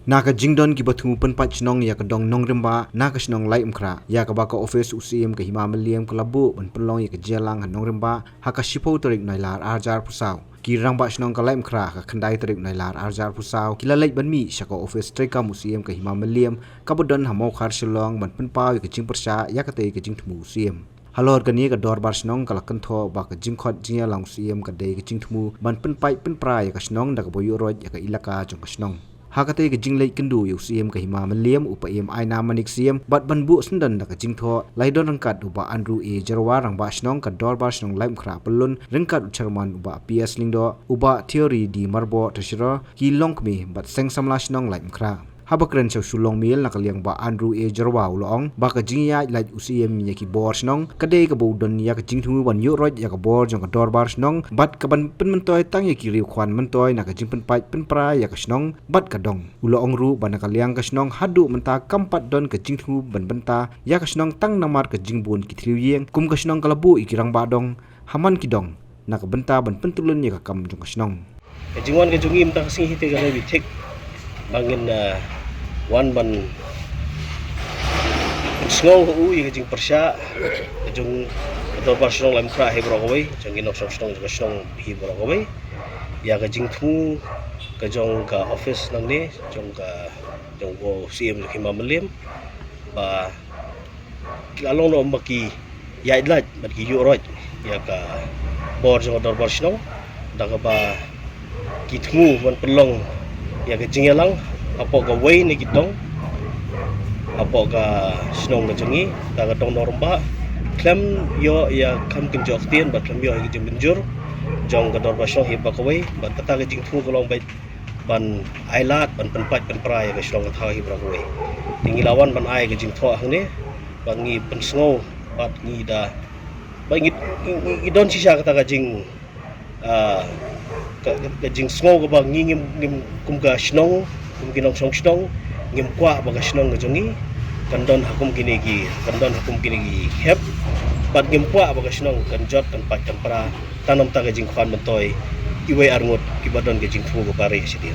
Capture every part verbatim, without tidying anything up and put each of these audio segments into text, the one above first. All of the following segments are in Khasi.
Na ka jingdon kiba thmu pynpait shnong ïa ka dong Nongrymbah na ka shnong Laitumkhrah, ïa kaba ka office u Syiem ka Hima Mylliem ka la buh ban pynlong ïa ka jingïalang ha Nongrymbah ha ka shiphew tarik Nailar arhajar arphew saw. Ki rangbah shnong ka Laitumkhrah ha ka khyndai tarik Nailar arhajar arphew saw ki la leit ban mih sha ka office treikam u Syiem ka Hima Mylliem kaba don ha Mawkhar Shillong ban pynpaw ïa ka jingpyrshah ïa katei ka jingthmu u Syiem. Halor kane ka dorbar shnong ka la kynthoh ba ka jingkhot jingïalang u Syiem ka dei ka jingthmu ban pynpait pynpra ïa ka shnong da kaba ïuh roit ïa ka ilaka jong ka shnong. Ha katei ka jingleit kynduh ïa u Syiem ka Hima Mylliem, u Paiem Aina Manik Syiem, bad ban buh syndon da ka jingthoh, la ïadon ryngkat u Bah Andrew A Jyrwa, rangbah shnong ka dorbar shnong Laitumkhrah Pyllun, ryngkat u chairman u Bah P S Lyngdoh, u Bah Theory D Myrboh Treasurer, ki longkmie bad seng samla shnong Laitumkhrah. Haba kren sha u Shillong Mail na ka liang u Bah Andrew A Jyrwa u la ong ba ka jingïaid lait u Syiem ïa ki bor shnong ka dei kaba u don ïa ka jingthmu ban ïuh roit ïa ka bor jong ka dorbar shnong bad kaban pynmyntoi tang ïa ki riewkhwan myntoi na ka jingpynpait pynpra ïa ka shnong bad ka dong. U la ong ruh ba na ka liang ka shnong haduh mynta kam pat don ka jingthmu ban bynta ïa ka shnong tang namar ka jingbun ki thliew ïing kum ka shnong ka la buh ïa ki rangbah dong ha man ki dong na ka bynta ban pyntyllun ïa ka kam jong ka shnong. Ka jingwan ka jong ngi mynta ka sngi hi te ka dei ba thik ba ngin, ah, wan ban pynsngew ha u ïa ka jingpyrshah ka jong ka dorbar shnong Laitumkhrah hi baroh kawei, jong ki nongshong shnong jong ka shnong hi baroh kawei, ïa ka jingthmu ka jong ka office nangne jong ka jong u Syiem jong ka Hima Mylliem ba ki la long noh ba ki ïaid lait bad ki ïuh roit ïa ka bor jong ka dorbar shnong da kaba ki thmu ban pynlong ïa ka jingïalang hapoh kawei na ki dong hapoh ka shnong ka jong ngi, da ka dong Nongrymbah, khlem ïoh ïa ka kam kynjoh ktien bad khlem ïoh ïa ka jingmynjur jong ka dorbar shnong hi baroh kawei, bad kata ka jingthmu ka long beit ban ai lad ban pynpait pynpra ïa ka shnong ka thaw hi baroh kawei. Te ngi la wan ban ai ka jingthoh hangne ba ngi pynsngew bad ngi da ba ngi, ngi, ngi, ngi don shisha kata ka jing, ah, ka, ka, ka jingsngew kaba ngi ngim, ngim kum ka shnong, kum ki nongshong shnong, ngim kwah ba ka shnong ka jong ngi kan don ha kum kine ki, kan don ha kum kine ki hep, bad ngim kwah ba ka shnong kan jot kan pait kan pra tang namar ka jingkhwan myntoi iwei arngut kiba don ka jingthmu kaba rieh shadien.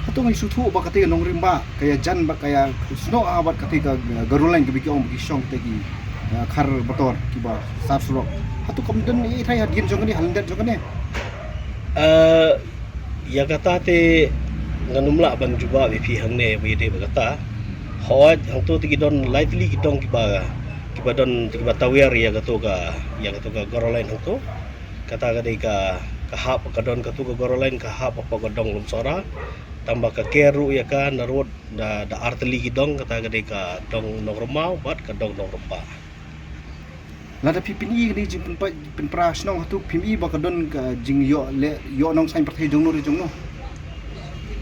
Hato ngi sngewthuh ba katei ka Nongrymbah ka ïajan bad ka ïa snoh ha bad katei ka Garo Line kaba ki ong ba ki shong katei ki, eh, khar bator kiba sar surok. Hato kam don ei ei hadien jong kane, ha lyndet jong kane? Eh, ïa kata te ngan ym lah ban jubab ïa phi hangne ba ïadei bad kata. Hooid, hangto te ki don lai tylli ki dong kiba, kiba don, kiba tawiar ïa kato ka, ïa kato ka Garo Line hangto. Kata ka dei ka, ka hap, ka don kato ka Garo Line ka hap hapoh ka dong Lumsohra. Tangba ka ker ruh ïa ka narud da, da ar tylli ki dong, kata ka dei ka dong Nongrymmaw bad ka dong Nongrymbah. Lada phi pyni kane ka jingpynpra shnong, hato phim i ba ka don ka jingïoh leh ïoh nong saiñ pyrthei jong no re jong no?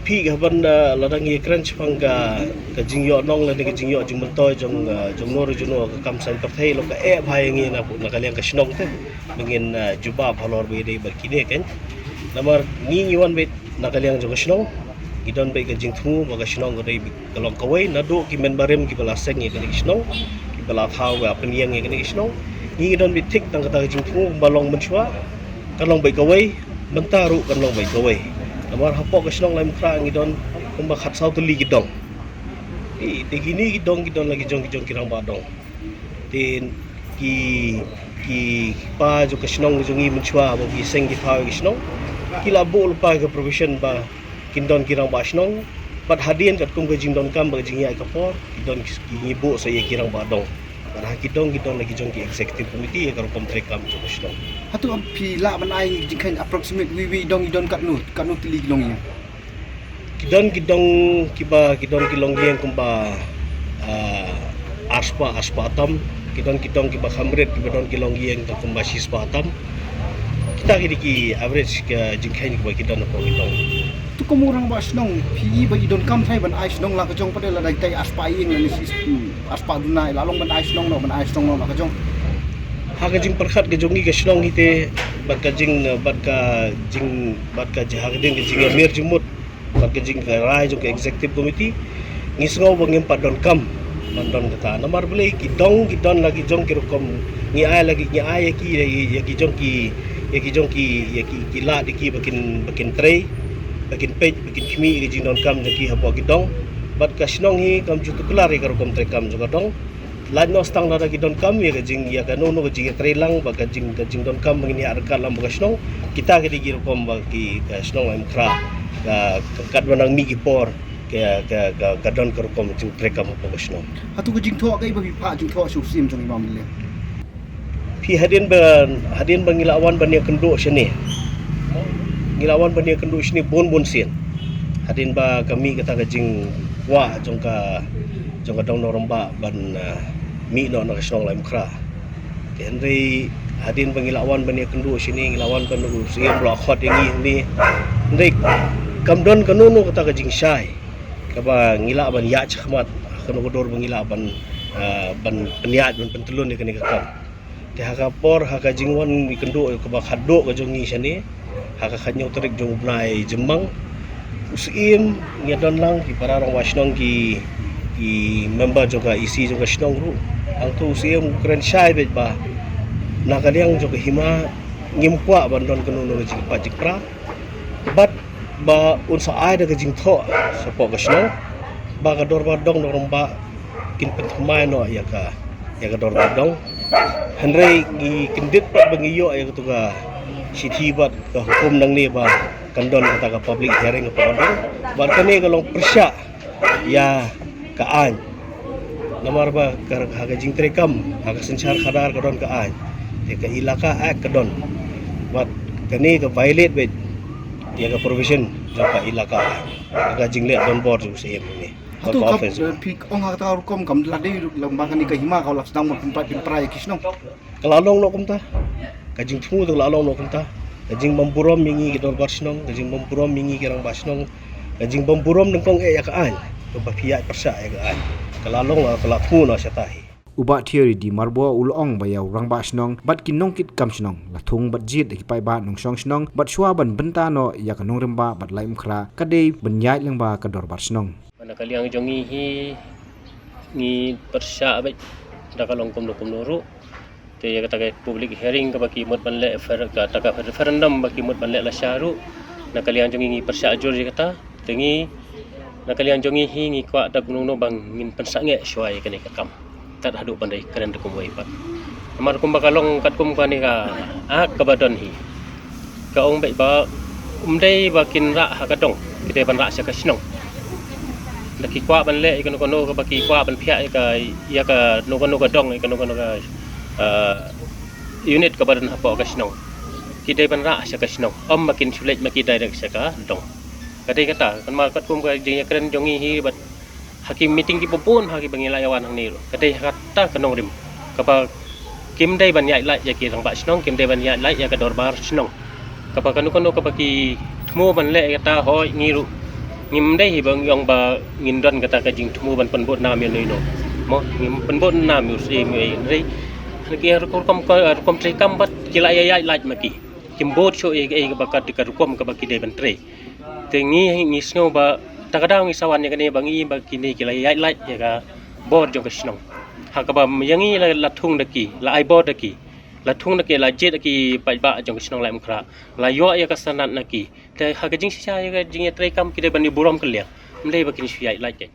Phi, ka ban, eh, lada ngi kren shaphang ka, ka jingïoh nong lane ka jingïoh jingmyntoi jong, eh, jong no re jong no ka kam saiñ pyrthei, long ka eh bha ïa ngi na, na ka liang ka shnong te ba ngin, eh, jubab halor ba ïadei bad kine, kan. Namar ngi ngi wan beit na ka liang jong ka shnong, ngi don beit ka jingthmu ba ka shnong ka dei beit ka long kawei, naduh ki mynbarim kiba la seng ïa kane ka shnong, kiba la thaw ba pynïeng ïa kane ka shnong. Ngi ngi don beit thik tang kata ka jingthmu ba long mynshuwa, ka long beit kawei, mynta ruh kan long beit kawei. Namar hapoh ka shnong Laitumkhrah ngi don kumba khatsaw tylli ki dong. Te, te kine ki dong ki don la ki jong ki jong ki rangbah dong. Te ki, ki pa jong ka shnong jong ngi mynshuwa ba ki seng ki thaw ïa ka shnong, ki la buh lypa ka provision ba kin don ki rangbah shnong. Bad hadien katkum ka jingdonkam bad ka jingïaid ka por, ki don ki, ki ngi buh sa ïa ki rangbah dong. Bad ha ki dong ki don la ki jong ki executive committee ïa ka rukom treikam jong ka shnong. Hato phi lah ban ai jingkheiñ approximate wi wi dong i don katno, katno tylli ki longïing? Ki don ki dong kiba, ki don ki longïing kumba, ah, arspah, arspah tam. Ki don ki dong kiba kham rit kiba don ki longïing kumba shispah tam. Kita ki dei ki average ka jingkheiñ kiba ki don hapoh ki dong. To kum u rangbah shnong, phi i ba i donkam thai ban ai shnong la ka jong pat lada i tai arspah ïing lane shi, arspah duna, i la long ban ai shnong noh, ban ai shnong noh la ka jong? Ha ka jingpyrkhat ka jong ngi ka shnong hi te, bad ka jing, bad ka jing, bad ka jing, ha ka ding ka jingïamir jingmut bad ka jingrai jong ka executive committee, ngi sngew ba ngim pat donkam ban don kata. Namar balei ki dong ki don la ki jong ki rukom, ngi ai la ki, ngi ai ïa ki, ïa ki jong ki, ïa ki jong ki, ïa ki, ki lad ïa ki ba kin, ba kin trei. ba kin peit, ba kin khmih ïa ka jingdonkam jong ki hapoh ki dong. Bad ka shnong hi kam ju tuklar ïa ka rukom treikam jong ka dong. Lait noh tang lada ki donkam ïa ka jing, ïa kano kano ka jingïatreilang bad ka jing, ka jingdonkam ba ngin ïaid ryngkat lang bad ka shnong. Kita ki dei ki rukom ba ki, ka shnong Laitumkhrah ka, ka katba nang mih ki por ka, ka, ka, ka don ka rukom jingtreikam hapoh ka shnong. Hato ka jingthoh kaei ba phi phah jingthoh sha u Syiem jong i Mawmynlleh? Phi, hadien ba, hadien ba ngi la wan ban ïakynduh shane, ngi la wan ban ïakynduh shane bun bun sien. Hadien ba ka mih kata ka jingkwah jong ka, jong ka dong nongryngbah ban, ah, mih noh na ka shnong Laitumkhrah. Te hynrei hadien ba ngi la wan ban ïakynduh shane, ngi la wan ban, u Syiem u la khot ïa ngi hangne. Hynrei kam don kano kano kata ka jingshai kaba ngi lah ban ïaid shakhmat, kano ka dur ba ngi lah ban, ah, ban pynïaid, ban pyntyllun ïa kane ka kam. Te ha ka por, ha ka jingwan ïakynduh kaba khatduh ka jong ngi shane, ha ka khathynñiew tarik jong u bnai Jymmang, u Syiem, ngi don lang ki para rangbah shnong, ki, ki member jong ka E C jong ka shnong ruh. Hangto u Syiem u kren shai beit ba na ka liang jong ka hima ngim kwah ban don kano kano ka jingpait jingpra. Bad ba un sa ai da ka jingthoh shapoh ka shnong ba ka dorbar dong nongryngbah kin pynthymmai noh ïa ka, ïa ka dorbar dong. Hynrei ngi kyndit pat ba ngi ïoh ïa katu ka shithi bad ka hukum nangne ba kan don kata ka public hearing hapoh ka dong. Bad kane ka long pyrshah ïa ka aiñ. Namar ba ka, ha ka jingtreikam, ha ka synshar khadar ka don ka aiñ. Te ka Elaka Act ka don. Bad kane ka violate beit ïa ka provision jong ka Elaka Act. Ka jingleh donbor jong u Syiem ne. Hato ka, eh, phi ong ha kata ka rukom kam la dei lang ba kane ka hima ka la sdang ban pynpra, pynpra ïa ki shnong. Ka la long noh kumta. Ka jingthmu te ka la long noh kumta. Ka jingbymburom ïa ngi ki dorbar shnong, ka jingbymburom ïa ngi ki rangbah shnong, ka jingbymburom nyngkong eh ïa ka aiñ. Kaba phi ïaid pyrshah ïa ka aiñ. Ka la long, ka la thmu noh shata hi. U Bah Thierry D Marbua u la ong ba ïa u rangbah shnong bad ki nongkitkam shnong la thung bad jied da ki paidbah nongshong shnong bad shuwa ban bynta noh ïa ka nongrim bah bad Laitumkhrah ka dei ban ïaid lyngba ka dorbar shnong. Na ka liang jong ngi hi, ngi pyrshah beit da ka long kumno kumno ruh. Te ïa kata ka public hearing kaba ki mut ban leh fer-, kata ka referendum ba ki mut ban leh lashai ruh, na ka liang jong ngi ngi pyrshah jur ïa kata. Te ngi, na ka liang jong ngi hi, ngi kwah da kumno kumno ba ngin pynsangeh shuwa ïa kane ka kam. Tad haduh ban da kren da kumwei pat. Namar kumba ka long katkum kane ka, ah, kaba don hi. Ka ong beit ba um dei ba kin rah ha ka dong, ki dei ban rah sha ka shnong. Da ki kwah ban leh ïa kano kano kaba ki kwah ban phiah ïa ka, ïa kano kano ka dong, ïa kano kano ka, ah, unit kaba don hapoh ka shnong, ki dei ban rah sha ka shnong. Ym ba kin shu leit ma ki direct sha ka dong. Ka dei kata, kan ma katkum ka jingïakren jong ngi hi bad ha ki meeting kiba bun ha kiba ngi la ïa wan hangne ruh. Ka dei ha kata ka nongrim. Kaba kim dei ban ïaid lait ïa ki rangbah shnong, kim dei ban ïaid lait ïa ka dorbar shnong. Kaba kano kano kaba ki thmu ban leh ïa kata, hooid, ngi ruh ngim dei hi ba ngi ong ba ngin don kata ka jingthmu ban pynbud nam ïa uno uno. Mo, ngim pynbud nam ïa u Syiem ïa u ei, hynrei ha ki rukom, rukom treikam pat ki la ïa ïaid lait ma ki. Kim bud shuh ïa, ïa kaba kat ka rukom kaba ki dei ban trei. Te ngi, ngi sngew ba ta ka daw ngi sa wan ïa kane ba ngi, ba kine ki la ïaid lait ïa ka bor jong ka shnong. Ha kaba ïa ngi la, la thung da ki, la ai bor da ki, la thung da ki, la jied da ki paidbah jong ka shnong Laitumkhrah, la ïoh ïa ka sanad na ki. Te ha ka jingshisha ïa ka jingïatreikam ki dei ban ïa burom kylliang. Ym dei ba kin shu ïaid lait.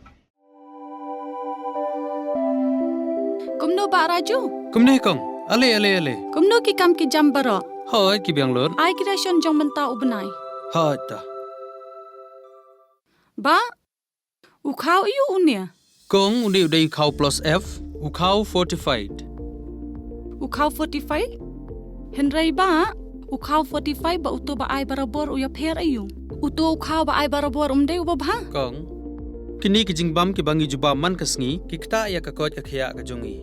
Kumno Bah Raju? Kumne kong, ale, ale, ale. Kumno ki kam ki jam baroh? Hooid, ki biang lut. Ai ki ration jong mynta u bnai. Hooid ta. Bah, u khaw aiu une? Kong, une u dei u khaw plus F, u khaw fortified. U khaw fortified? Hynrei bah, u khaw fortified bad uto ba ai barabor u ïapher aiu? Uto u khaw ba ai barabor um dei uba bha? Kong, kine ki jingbam kiba ngi ju bam man ka sngi ki ktah ïa ka koit ka khiah ka jong ngi.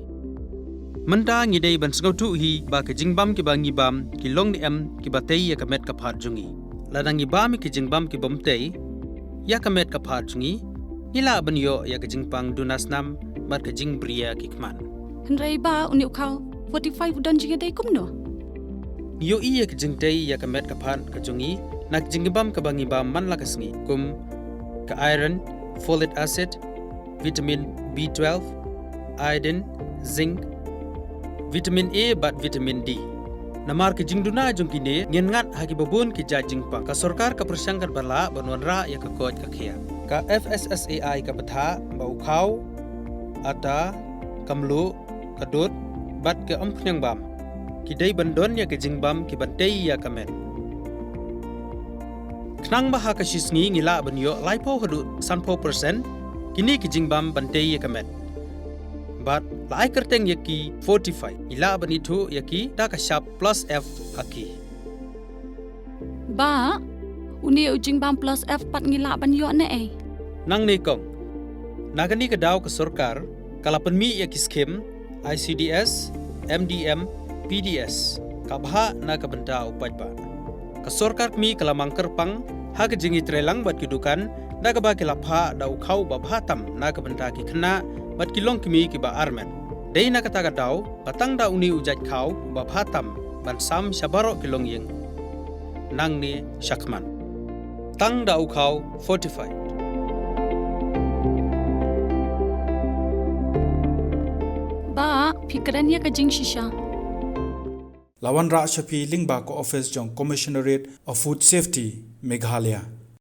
Mynta ngi dei ban sngewthuh hi ba ki jingbam kiba ngi bam ki long ne em kiba tei ïa ka met ka phad jong ngi. Lada ngi bam ïa ki jingbam kibym tei ïa ka met ka phad jong ngi, ngi lah ban ïoh ïa ka jingpang duna snam bad ka jingbriew ki khmat. Hynrei bah, une u khaw fortified u don jingïadei kumno? Ngi ïohi ïa ka jingtei ïa ka met ka phad ka jong ngi na ka jingbam kaba ngi bam man la ka sngi, kum ka iron, folic acid, vitamin B twelve, iodine, zinc, vitamin A bad vitamin D. Namar ki jingduna jong kine ngen ngat ha ki babun ki jait jingpang. Ka sorkar ka pyrshang katba lah ban wanrah ïa ka koit ka khiah. Ka F S S A I ka bthah ba u khaw, ata, ka mluh, ka dud bad ka umphniang bam ki dei ban don ïa ki jingbam ki ban tei ïa ka met. Khnang ba ha ka shi sngi ngi lah ban ïoh laiphew haduh sanphew percent kine ki jingbam ban tei ïa ka met. Bad la ai kyrteng ïa ki Fortify, ngi lah ban ithuh ïa ki da ka shap plus F ha ki. Bah, une u jingbam plus F pat ngi lah ban ïoh ne ei? Nangne kong, na kane ka daw ka sorkar ka la pynmih ïa ki skim I C D S, M D M, P D S, ka bhah na ka bynta u paidbah. Ka sorkar kmie ka la mang kyrpang ha ka jingïatreilang bad ki dukan da kaba ki la phah da u khaw ba bha tam na ka bynta ki khynnah bad ki longkmie kiba armet. Dei na kata ka daw ba tang da une u jait khaw ba bha tam ban sam sha baroh ki longïing nangne shakhmat. Tang da u khaw Fortify. Bah, phi kren ïa ka jingshisha. La wanrah sha phi lyngba ka office jong Commissionerate of Food Safety, Meghalaya.